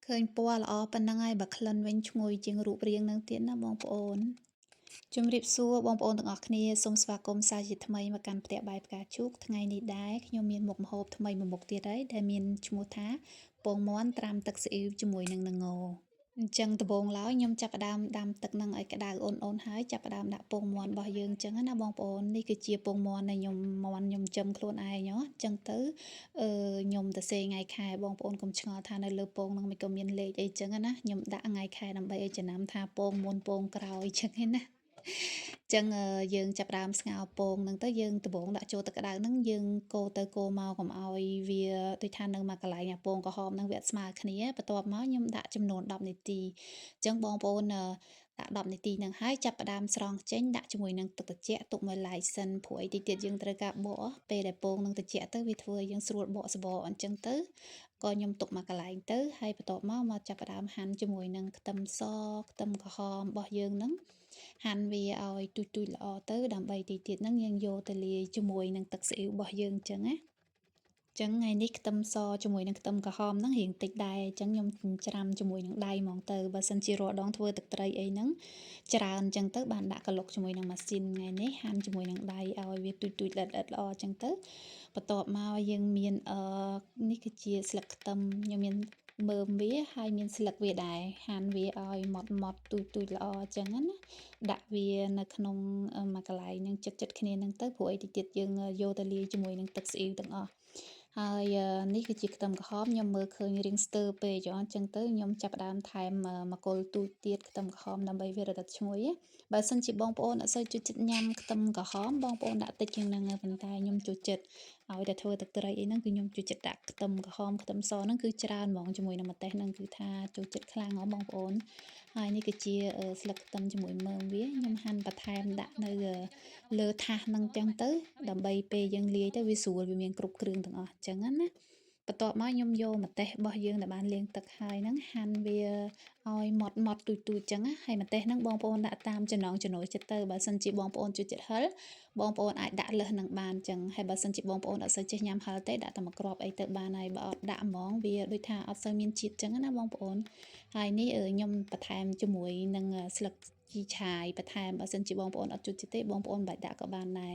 ឃើញពណ៌ល្អប៉ុណ្ណឹងហើយបើក្លិនវិញឈ្ងុយជាងរូបរាងនឹងទៀតណាបងប្អូនជំរាបសួរបងប្អូនទាំងអស់គ្នាសូមស្វាគមន៍សាជាថ្មីមកកាន់ផ្ទះបាយផ្កាឈូកថ្ងៃនេះដែរខ្ញុំមានមុខម្ហូបថ្មីមួយមុខទៀតហើយដែលមានឈ្មោះថាពងមាន់ត្រាំទឹកស៊ីអ៊ីវជាមួយនឹងល្ងអញ្ចឹងដំបូងឡើយខ្ញុំចាប់ផ្ដើមដាំទឹកនឹងឲ្យក្តៅអ៊ុនៗហើយចាប់ផ្ដើមដាក់ពងមាន់របស់យើងអញ្ចឹងណាបងប្អូននេះគឺជាពងមាន់ដែលខ្ញុំមាន់ខ្ញុំចិញ្ចឹមខ្លួនឯងហ៎អញ្ចឹងទៅអឺខ្ញុំទៅសេថ្ងៃខែបងប្អូនកុំឆ្ងល់ថានៅលើពងនឹងមិនក៏មានលេខអីចឹងណាខ្ញុំដាក់ថ្ងៃខែដើម្បីឲ្យចំណាំថាពងមុនពងក្រោយចឹងឯណាចឹងយើងចាប់ដើមស្ងោរពងហ្នឹងទៅយើងដំបូងដាក់ចូលទឹកក្តៅហ្នឹងយើងកូរទៅកូរមកកុំឲ្យវាដូចថានៅមួយកន្លែងអាពងក្រហមហ្នឹងវាអត់ស្មើគ្នាបន្ទាប់មកខ្ញុំដាក់ចំនួន10នាទីអញ្ចឹងបងប្អូនដាក់10នាទីហ្នឹងហើយចាប់ផ្ដើមស្រង់ចេញដាក់ជាមួយនឹងទឹកត្រជាក់ទុកមួយឡែកសិនព្រោះអីតិចទៀតយើងត្រូវការបកពេលដែលពងនឹងត្រជាក់ទៅវាធ្វើឲ្យយើងស្រួលបកសបកអញ្ចឹងទៅក៏ខ្ញុំទុកមួយកន្លែងទៅហើយបន្ទាប់មកមកចាប់ផ្ដើមហាន់ជាមួយនឹងខ្ទឹមសខ្ទឹមក្រហមរបស់យើងហ្នឹងហាន់វាឲ្យទូចៗល្អទៅដើម្បីតិចទៀតហ្នឹងយើងយកទៅលាយជាមួយនឹងទឹកស៊ីអ៊ីវរបស់យើងអញ្ចឹងណាចឹងថ្ងៃនេះខ្ទឹមសជាមួយនឹងខ្ទឹមក្រហមហ្នឹងរៀងតិចដែរអញ្ចឹងខ្ញុំច្រាំជាមួយនឹងដៃហ្មងទៅបើសិនជារាល់ដងធ្វើទឹកត្រីអីហ្នឹងច្រើនអញ្ចឹងទៅបានដាក់ក្រឡុកជាមួយនឹងម៉ាស៊ីនថ្ងៃនេះហាន់ជាមួយនឹងដៃឲ្យវាទូចៗល្អិតៗល្អអញ្ចឹងទៅបន្ទាប់មកយើងមានអឺនេះគឺជាស្លឹកខ្ទឹមខ្ញុំមានមើមវាហើយមានស្លឹកវាដែរហាន់វាឲ្យម៉ត់ម៉ត់ទូចទូចល្អអញ្ចឹងណាដាក់វានៅក្នុងមួយកន្លែងនឹងចិត្តចិត្តគ្នានឹងទៅព្រោះអីតិចទៀតយើងយកទៅលាយជាមួយនឹងទឹកស៊ីអ៊ីវទាំងអស់ហើយនេះគឺជាខ្ទឹមក្រហមខ្ញុំមើលឃើញរាងស្ទើពេកអញ្ចឹងទៅខ្ញុំចាប់ផ្ដើមថែមមកគល់ទូចទៀតខ្ទឹមក្រហមដើម្បីវារឹតឈ្ងុយបើសិនជាបងប្អូនអត់សូវចូលចិត្តញ៉ាំខ្ទឹមក្រហមបងប្អូនដាក់តិចជាងហ្នឹងប៉ុន្តែខ្ញុំចូលចិត្តឲ្យតែធ្វើទឹកត្រីអីហ្នឹងគឺខ្ញុំចូលចិត្តដាក់ខ្ទឹមក្រហមខ្ទឹមសហ្នឹងគឺច្រើនហ្មងជាមួយនឹងម្ទេសហ្នឹងគឺថាចូលចិត្តខ្លាំងហ៎បងប្អូនហើយនេះគឺជាស្លឹកខ្ទឹមជាមួយមើមវាខ្ញុំហាន់បន្ថែមដាក់នៅលើថាសហ្នឹងចឹងទៅដើម្បីពេលយើងលាយទៅវាស្រួលវាមានគ្រប់គ្រឿងទាំងអស់ចឹងណាបន្ទាប់មកខ្ញុំយកម្ទេសរបស់យើងដែលបានលាងទឹកហើយហ្នឹងហាន់វាឲ្យម៉ត់ម៉ត់ទូចទូចចឹងណាហើយម្ទេសហ្នឹងបងប្អូនដាក់តាមចំណង់ចំណូលចិត្តទៅបើសិនជាបងប្អូនចូលចិត្តហឹរបងប្អូនអាចដាក់លើសនឹងបានចឹងហើយបើសិនជាបងប្អូនអត់សូវចេះញ៉ាំហឹរទេដាក់តែមួយគ្រាប់អីទៅបានហើយបើអត់ដាក់ហ្មងវាដូចថាអត់សូវមានជាតិចឹងណាបងប្អូនហើយនេះខ្ញុំបន្ថែមជាមួយនឹងស្លឹកជីឆាយបន្ថែមបើសិនជាបងប្អូនអត់ចូលចិត្តទេបងប្អូនមិនបាច់ដាក់ក៏បានដែរ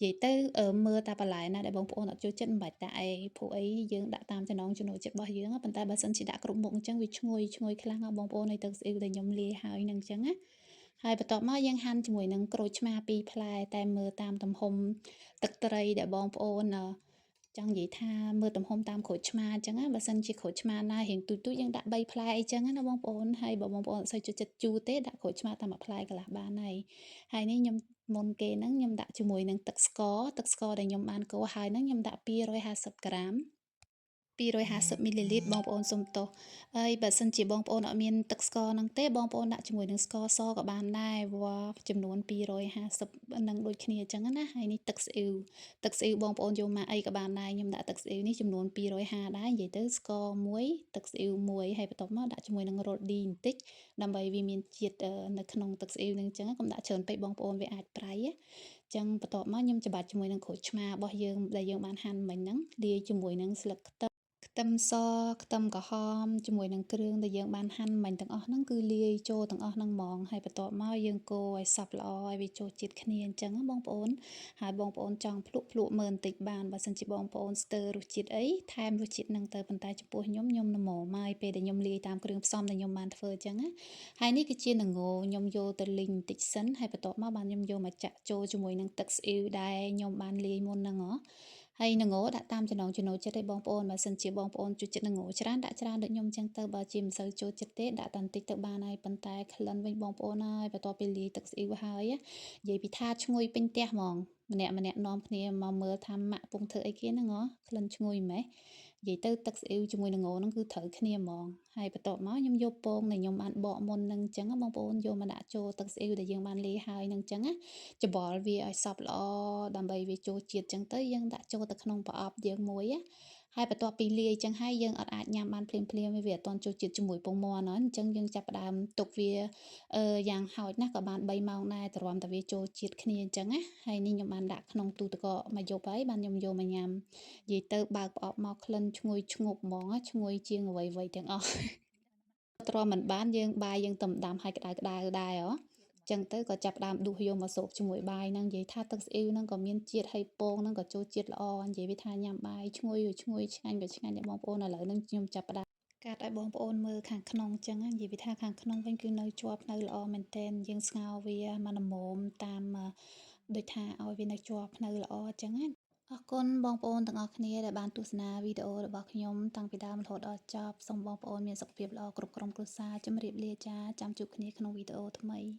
និយាយទៅមើលតាបន្លែណាដែលបងប្អូនអត់ចូលចិត្តមិនបាច់ដាក់អីព្រោះអីយើងដាក់តាមចំណង់ចំណូលចិត្តរបស់យើងប៉ុន្តែបើសិនជាដាក់គ្រប់មុខអញ្ចឹងវាឈ្ងុយឈ្ងុយខ្លាំងណាស់បងប្អូននៃទឹកស្អ៊ីវដែលខ្ញុំលាយហើយនឹងអញ្ចឹងណាហើយបន្ទាប់មកយើងហាន់ជាមួយនឹងក្រូចឆ្មា2ផ្លែតែមើលតាមទំហំទឹកត្រីដែលបងប្អូនចង់និយាយថាមើលទំហំតាមក្រូចឆ្មាអញ្ចឹងណាបើសិនជាក្រូចឆ្មាណារៀងទូចទូចយើងដាក់3ផ្លែអីចឹងណាបងប្អូនហើយបើបងប្អូនអត់សូវចូលចិត្តជូរទេដាក់ក្រូចឆ្មាតែមួយផ្លែកន្លះបានហើយហើយនេះខ្ញុំមុនគេហ្នឹងខ្ញុំដាក់ជាមួយនឹងទឹកស្ករទឹកស្ករដែលខ្ញុំបានកូរហើយហ្នឹងខ្ញុំដាក់250ក្រាម250មីលីលីត្របងប្អូនសុំទោសហើយបើសិនជាបងប្អូនអត់មានទឹកស្ករហ្នឹងទេបងប្អូនដាក់ជាមួយនឹងស្ករសក៏បានដែរវ៉ាចំនួន250នឹងដូចគ្នាអញ្ចឹងណាហើយនេះទឹកស្អ៊ីវទឹកស្អ៊ីវបងប្អូនយកមកអីក៏បានដែរខ្ញុំដាក់ទឹកស្អ៊ីវនេះចំនួន250ដែរនិយាយទៅស្ករមួយទឹកស្អ៊ីវមួយហើយបន្ទាប់មកដាក់ជាមួយនឹងរ៉ូឌីបន្តិចដើម្បីវាមានជាតិនៅក្នុងទឹកស្អ៊ីវហ្នឹងអញ្ចឹងកុំដាក់ច្រើនពេកបងប្អូនវាអាចប្រៃណាចឹងបន្ទាប់មកខ្ញុំច្បាច់ជាមួយនឹងក្រូចឆ្មារបស់យើងដែលយើងបានហាន់មិញហ្នឹងលាយជាមួយនឹងស្លឹកខ្ទឹមខ្ទឹមសខ្ទឹមក្រហមជាមួយនឹងគ្រឿងដែលយើងបានហាន់មិញទាំងអស់ហ្នឹងគឺលាយចូលទាំងអស់ហ្នឹងហ្មងហើយបន្ទាប់មកយើងកូរឲ្យសព្វល្អឲ្យវាចូលជាតិគ្នាអញ្ចឹងបងប្អូនហើយបងប្អូនចង់ភ្លក់ភ្លក់មើលបន្តិចបានបើសិនជាបងប្អូនស្ទើររសជាតិអីថែមរសជាតិហ្នឹងទៅប៉ុន្តែចំពោះខ្ញុំខ្ញុំល្មមហើយពេលដែលខ្ញុំលាយតាមគ្រឿងផ្សំដែលខ្ញុំបានធ្វើអញ្ចឹងណាហើយនេះគឺជាល្ងខ្ញុំយកទៅលីងបន្តិចសិនហើយបន្ទាប់មកបានខ្ញុំយកមកចាក់ចូលជាមួយនឹងទឹកស្អ៊ីវដែលខ្ញុំបានលាយមុនហ្នឹងហ៎ហើយល្ងដាក់តាមចំណង់ចំណូលចិត្តឯងបងប្អូនបើសិនជាបងប្អូនចូលចិត្តល្ងច្រើនដាក់ច្រើនដូចខ្ញុំអញ្ចឹងទៅបើជាមិនសូវចូលចិត្តទេដាក់តែបន្តិចទៅបានហើយប៉ុន្តែក្លិនវិញបងប្អូនហើយបន្ទាប់ពីលាយទឹកស្អ៊ីវហើយនិយាយពីថាឈ្ងុយពេញផ្ទះហ្មងម្នាក់ម្នាក់នាំគ្នាមកមើលថាម៉ាក់ពងធ្វើអីគេហ្នឹងហ៎ក្លិនឈ្ងុយម៉េះនិយាយទៅទឹកស្អ៊ីវជាមួយនឹងល្ងហ្នឹងគឺត្រូវគ្នាហ្មងហើយបន្ទាប់មកខ្ញុំយកពងដែលខ្ញុំបានបកមុនហ្នឹងអញ្ចឹងបងប្អូនយកមកដាក់ចូលទឹកស្អ៊ីវដែលយើងបានលាយហើយហ្នឹងអញ្ចឹងណាច្បល់វាឲ្យសព្វល្អដើម្បីវាចូលជាតិអញ្ចឹងទៅយើងដាក់ចូលទៅក្នុងប្រអប់យើងមួយណាហើយបន្ទាប់ពីលាយអញ្ចឹងហើយយើងអត់អាចញ៉ាំបានភ្លាមភ្លាមវាអត់ទាន់ចូលជាតិជាមួយពងមាន់អញ្ចឹងយើងចាប់ផ្ដើមទុកវាអឺយ៉ាងហោចណាស់ក៏បាន3ម៉ោងដែរទ្រាំតែវាចូលជាតិគ្នាអញ្ចឹងណាហើយនេះខ្ញុំបានដាក់ក្នុងទូទឹកកកមួយយប់ហើយបានខ្ញុំយកមកញ៉ាំនិយាយទៅបើកប្រអប់មកក្លិនឈ្ងុយឈ្ងប់ហ្មងឈ្ងុយជាងអ្វីៗទាំងអស់។ ទ្រាំមិនបានយើងបាយយើងទំដាំឲ្យក្តៅក្តៅដែរហ៎ចឹងទៅក៏ចាប់ដើមដួសយកមកសូបជាមួយបាយហ្នឹងនិយាយថាទឹកស្អ៊ីវហ្នឹងក៏មានជាតិហើយពងហ្នឹងក៏ចូលជាតិល្អនិយាយវាថាញ៉ាំបាយឈ្ងុយក៏ឈ្ងុយឆ្ងាញ់ក៏ឆ្ងាញ់ដែរបងប្អូនឥឡូវហ្នឹងខ្ញុំចាប់ផ្ដើមកាត់ឲ្យបងប្អូនមើលខាងក្នុងចឹងនិយាយវាថាខាងក្នុងវិញគឺនៅជាប់នៅល្អមែនទែនយើងស្ងោរវាមកល្មមតាមដូចថាឲ្យវានៅជាប់នៅល្អចឹងណាអរគុណបងប្អូនទាំងអស់គ្នាដែលបានទស្សនាវីដេអូរបស់ខ្ញុំតាំងពីដើមរហូតដល់ចប់សូមបងប្អូនមានសុខភាពល្អគ្រប់ក្រុមគ្រួសារជម្រាបលាចាចាំជួបគ្នាក្នុងវីដេអូថ្មី។